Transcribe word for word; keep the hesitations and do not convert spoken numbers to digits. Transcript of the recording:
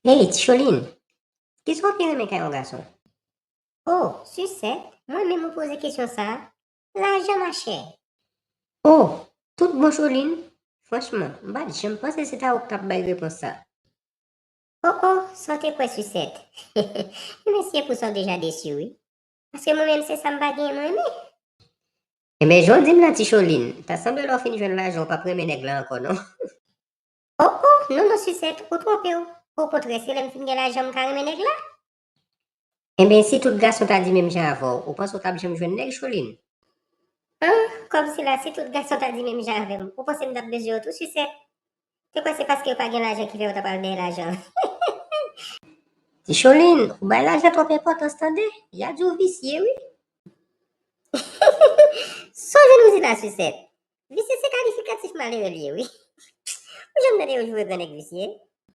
Hey, Ti Cholin, kisa w pi renmen kay yon gason? Oh, Sisèt, mwen menm ou poze kesyon sa a? Lajan, machè. Oh, tout bon, Cholin. Franchman, m pa t janm panse se ta ou k t ap bay repons sa. Oh, oh, sa w te kwè, Sisèt? Mèsi pou sa w deja desi, wi. Paske mwen menm, se sa m pa genyen, mwen menm. Enben, jan w di m la, Ti Cholin, ta sanble lè w fin jwenn lajan, w p ap renmen nèg la ankò, non? Oh, oh, non, non, Sisèt, ou twonpe w. Okontrè, se lè m fin gen lajan m ka renmen nèg la. Enben, si tout gason ta di menm jan avè w, ou panse w t ap janm jwenn nèg, Cholin? An, kòmsi la, si tout gason ta di menm jan avè m, ou panse m t ap bezwen yo tou, Sisèt? Te kwè se paske yo pa gen lajan ki fè yo ta pral dèyè lajan? Ti Cholin, ou bay lajan twòp enpòtans, tande. Y a di w visye, wi. Sonje nou di la, Sisèt. Visye se kalifikatif malere l ye, wi. Ou janm tande yo joure grannèg visye?